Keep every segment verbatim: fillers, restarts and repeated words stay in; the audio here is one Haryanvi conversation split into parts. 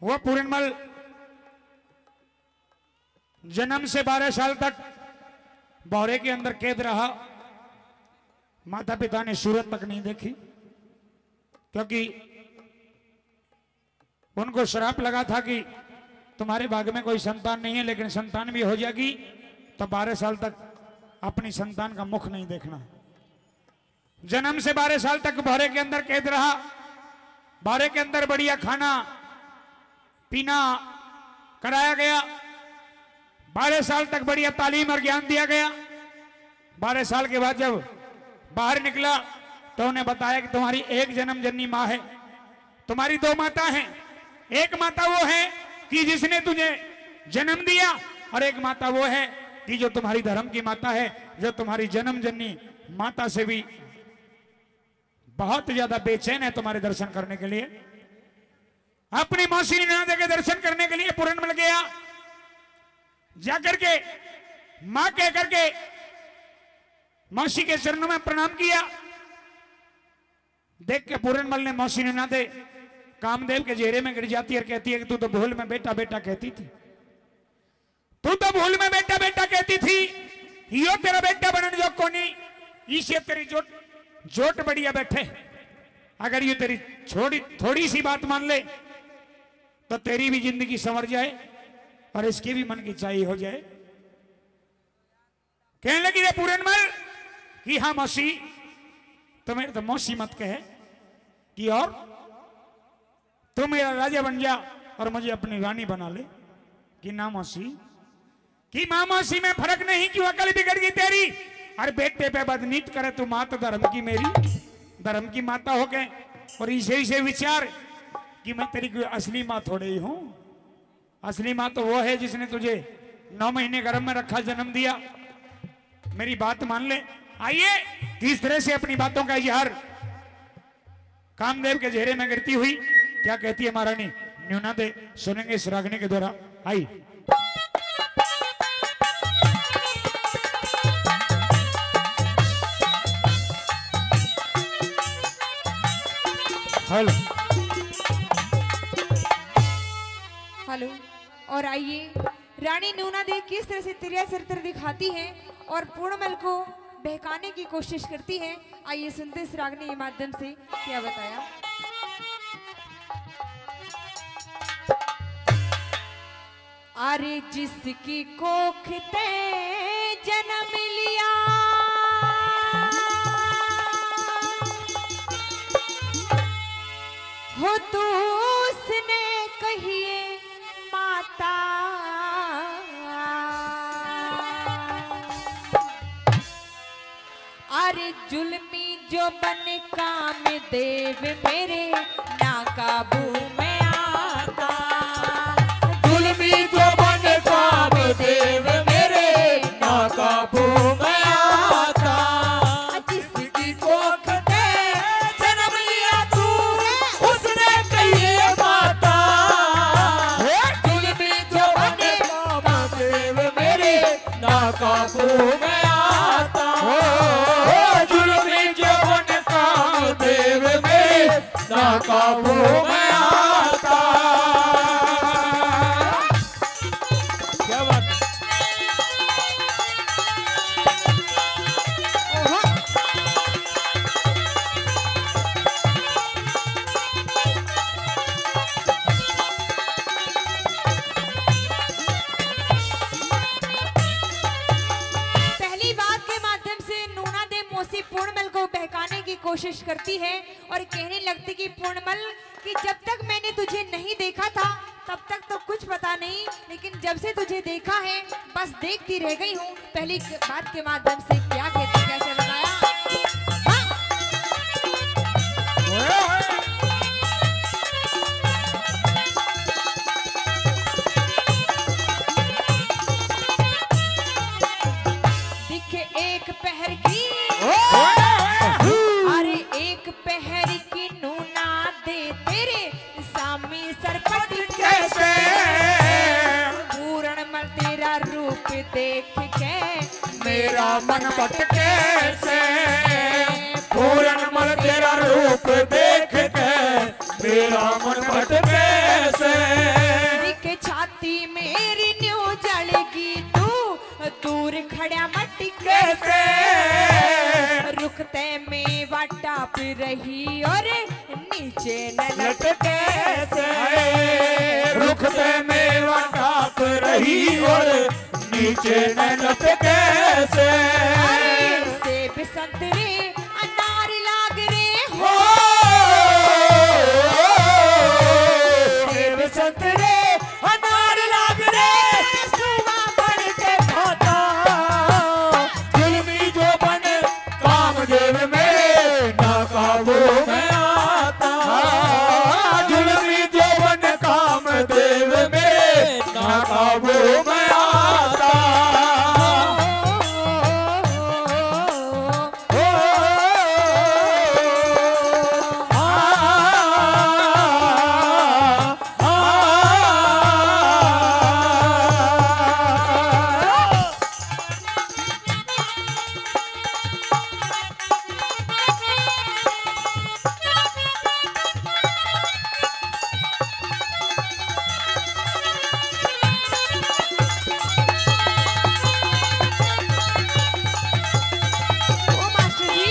वो पूरनमल जन्म से बारह साल तक भौरे के अंदर कैद रहा। माता पिता ने सूरत तक नहीं देखी, क्योंकि उनको श्राप लगा था कि तुम्हारे भाग में कोई संतान नहीं है, लेकिन संतान भी हो जाएगी तो बारह साल तक अपनी संतान का मुख नहीं देखना। जन्म से बारह साल तक भौरे के अंदर कैद रहा। भौरे के अंदर बढ़िया खाना पीना कराया गया। बारह साल तक बढ़िया तालीम और ज्ञान दिया गया। बारह साल के बाद जब बाहर निकला तो उन्हें बताया कि तुम्हारी एक जन्म जननी माँ है, तुम्हारी दो माता हैं। एक माता वो है कि जिसने तुझे जन्म दिया, और एक माता वो है कि जो तुम्हारी धर्म की माता है, जो तुम्हारी जन्म जननी माता से भी बहुत ज्यादा बेचैन है तुम्हारे दर्शन करने के लिए। अपनी मौसी नूना दे के दर्शन करने के लिए पूरनमल गया। जाकर के माँ कह करके मौसी के चरणों में प्रणाम किया। देख के पूरनमल ने मौसी नूना दे कामदेव के जेरे में गिर जाती है और कहती है कि तू तो भूल में बेटा बेटा कहती थी, तू तो भूल में बेटा बेटा कहती थी, यो तेरा बेटा बनन जो कोनी, इसे तेरी जोट, जोट बढ़िया बैठे। अगर ये तेरी छोड़ी, थोड़ी सी बात मान ले तो तेरी भी जिंदगी संवर जाए और इसके भी मन की चाही हो जाए। कहने लगी रे पूरनमल कि हाँ मौसी, तो मेरे तो मौसी मत कहे कि और तू मेरा राजा बन जा और मुझे अपनी रानी बना ले। कि ना मौसी, कि माँ मौसी में फर्क नहीं, क्यों अकल बिगड़ गई तेरी? अरे बेटे पे बदनीत करे तू, माँ तो धर्म की मेरी, धर्म की माता हो गए। और इसे इसे विचार कि मैं तेरी कोई असली माँ थोड़े ही हूँ। असली माँ तो वो है जिसने तुझे नौ महीने गर्भ में रखा, जन्म दिया। मेरी बात मान ले। आइए, किस तरह से अपनी बातों का इजहार कामदेव के जेरे में गिरती हुई क्या कहती है महारानी नूना दे, सुनेंगे इस रागनी के द्वारा। आई। हेलो। हेलो। और आइए, रानी नूना दे किस तरह से तिरिया चरित्र दिखाती है और पूर्णमल को बहकाने की कोशिश करती है। आइए सुनते इस रागनी के माध्यम से क्या बताया। अरे जिसकी कोख ते जन्म लिया हो तू उसने कहिए माता। अरे जुल्मी जो बन कामदेव मेरे ना काबू में आता। जुल्मी जो बन कामदेव मेरे ना काबू में आता। जिसकी कोख ते जन्म लिया तू, उसने कहिए माता। जुल्मी जो बन कामदेव मेरे ना काबू में आता। जुल्मी जो बन कामदेव मेरे ना काबू में आता। क्या बात है? ओहो। पहली बात के माध्यम से नूना दे मौसी पूर्णमल को बहकाने की कोशिश करती है और कहने लगती कि पूर्णमल कि जब तक मैंने तुझे नहीं देखा था तब तक तो कुछ पता नहीं, लेकिन जब से तुझे देखा है बस देखती रह गई हूँ। पहली क-, बात के माध्यम से क्या कहती, कैसे बताया? हाँ। दिखे एक पहर की, अरे एक पहर की नूना दे तेरे सामी सरपट कैसे। पूरनमल तेरा रूप देख के मेरा मन भटके से। पूरनमल तेरा रूप देख के मेरा मन भटके से। रुख तै मेवा टाप रही और नीचे न लटके से। रुख तै मेवा टाप रही और नीचे न लटके से। अरे सेब संतरे अनार लाग रे हो। सेब संतरे अनार लाग रे, सुआ बन के खाता। जुल्मी जोबन कामदेव मेरे ना काबू में आता। जुल्मी जोबन कामदेव मेरे ना काबू में आता। ओ मास्टर जी।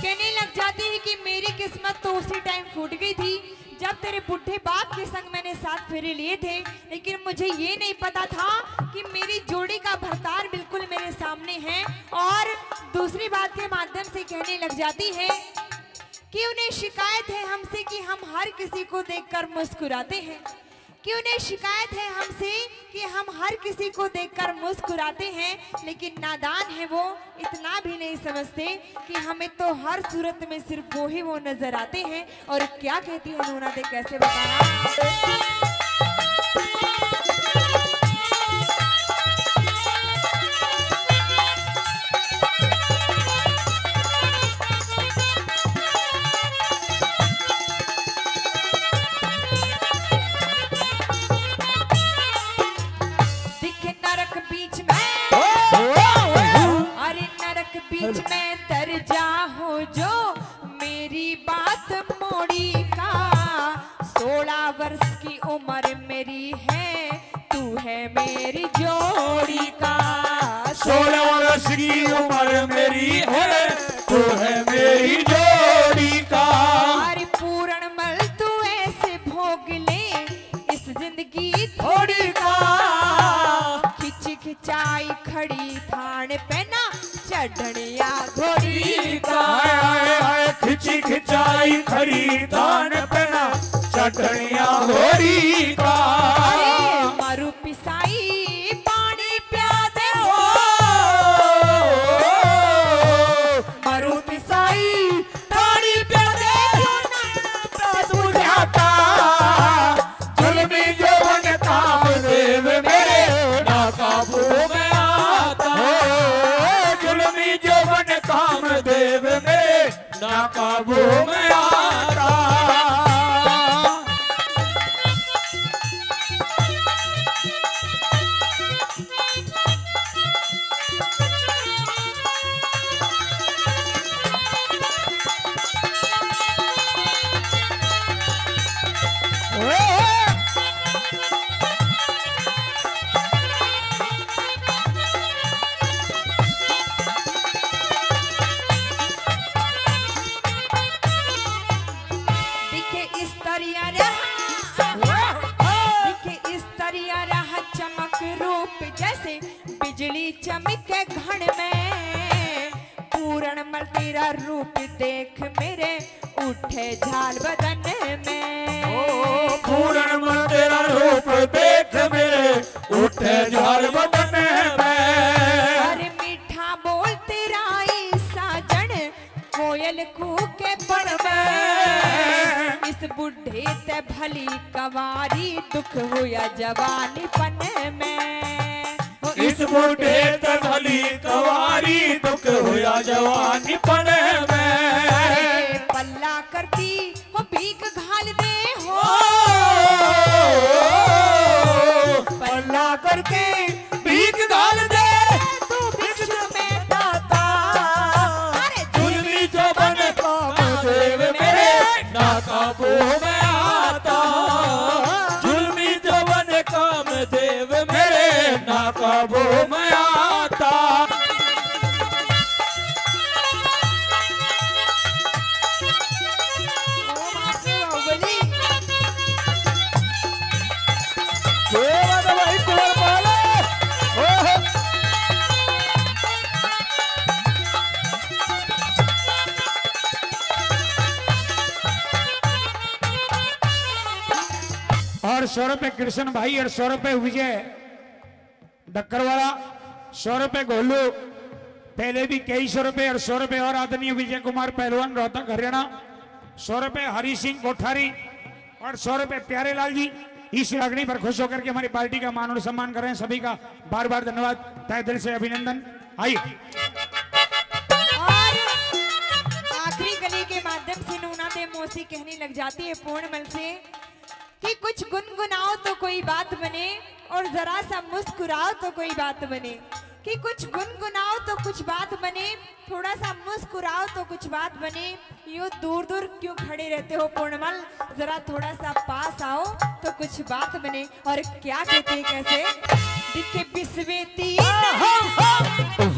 कहने लग जाती है कि मेरी किस्मत तो उसी टाइम फूट गई थी जब तेरे बूढ़े बाप के संग मैंने सात फेरे लिए थे, लेकिन मुझे ये नहीं पता था कि मेरी जोड़ी का भरतार बिल्कुल मेरे सामने है। और दूसरी बात के माध्यम से कहने लग जाती है कि उन्हें शिकायत है हमसे कि हम हर किसी को देखकर मुस्कुराते हैं, कि उन्हें शिकायत है हमसे कि हम हर किसी को देखकर मुस्कुराते हैं, लेकिन नादान है वो, इतना भी नहीं समझते कि हमें तो हर सूरत में सिर्फ वो ही वो नजर आते हैं। और क्या कहती है नूना दे, कैसे बताना। दिखे नरक बीच में, अरे नरक बीच में दर्जा हो जो, मेरी बात मोड़ी का। सोलह वर्ष की उम्र मेरी है, तू है मेरी जोड़ी का। सोलह वर्ष की उम्र मेरी है, तू है मेरी जोड़ी का। अरे पूरण मल तू ऐसे भोग ले इस जिंदगी थोड़ी का। खिंची खिंचाई खड़ी थान पे ना चढ़निया घोड़ी का। हाय, हाय, हाय, खिंची खिंचाई खड़ी थान पे ना चढ़निया घोड़ी का। अरे मारू पिसाई पानी प्या दे हो। मारू पिसाई पानी प्या दे हो ना, बुझाता। जुल्मी जोबन कामदेव मेरे ना काबू में आता। ओ, जुल्मी जोबन कामदेव मेरे ना काबू में आता। दिखे इस तरिया रहा, दिखे इस तरिया रहा चमक रूप जैसे बिजली चमके घण में। पूरण मल तेरा रूप देख मेरे उठे झाल बदन में। ओ, पूरण मल तेरा रूप देख मेरे उठे झाल बदन में। अरे मीठा बोल तेरा ई साजन कोयल कूके बन में। इस बुढ़े ते भली कवारी दुख हुआ जवानीपन में। इस बुढ़े ते भली कवारी दुख हुआ जवानीपन में। अरे पल्ला करती हो भीख घाल दे हो। पल्ला करती भीख घाल दे। तू भिक्षु में दाता। अरे जुल्मी जोबन काम दे। काबू में आता। और सौ रुपए कृष्ण भाई और सौ रुपए विजय डक्कर वाला, सौ रुपए गोलू, पहले भी कई सौ रुपए और सौ रुपए और आदरणीय विजय कुमार पहलवान रोहतक हरियाणा, सौ रुपए हरि सिंह कोठारी और सौ रुपए प्यारे लाल जी। इस रागनी पर खुश होकर के हमारी पार्टी का मान और सम्मान कर रहे हैं। सभी का बार बार धन्यवाद, तहे दिल से अभिनंदन। आइए। और आखिरी कली के माध्यम से नूना दे मौसी कहने लग जाती है पूर्णमल से कि कुछ गुनगुनाओ तो कोई बात बने और जरा सा मुस्कुराओ तो कोई बात बने, कि कुछ गुनगुनाओ तो कुछ बात बने, थोड़ा सा मुस्कुराओ तो कुछ बात बने। यूं दूर दूर क्यों खड़े रहते हो पूर्णमल, जरा थोड़ा सा पास आओ तो कुछ बात बने। और क्या कहते हैं, कैसे दिखे बिस्वे तीन, ओ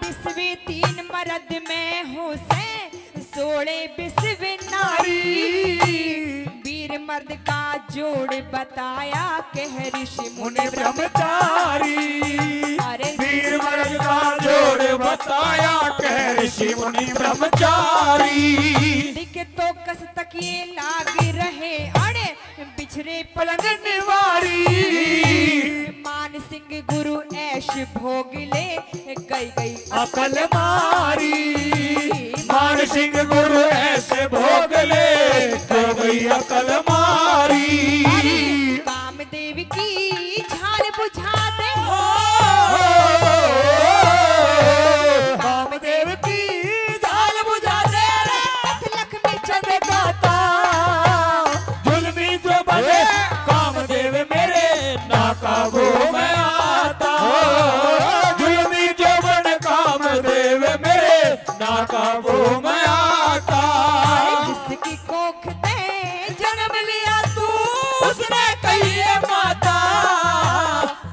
बिस्वे तीन मर्द में हूँ से सोले बिस्वे नारी। वीर मर्द का जोड़ बताया कह ऋषि मुनि ब्रह्मचारी। अरे वीर मर्द का जोड़ बताया कह ऋषि मुनि ब्रह्मचारी। दिखे तो कस तक ये लाग रहे अड़े बिछरे पलंग निवारी। मान सिंह गुरु ऐश भोग ले गई गई अकल मारी। मान सिंह गुरु ऐश भोग ले गई गई अकल मारी। अरे कामदेव की झाल बुझा दे। ओ, कामदेव की झाल बुझा दे रे। पथ लक्ष्मी चंद गाता। जुल्मी जो बने कामदेव मेरे ना काबू में आता। जुल्मी जो बने कामदेव मेरे ना काबू में आता। जिसकी कोख ते जन्म लिया तू, उसने कहिए माता।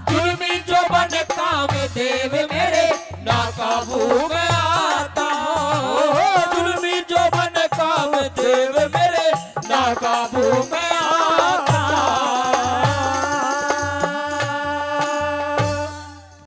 जुल्मी जो बने कामदेव मेरे ना काबू में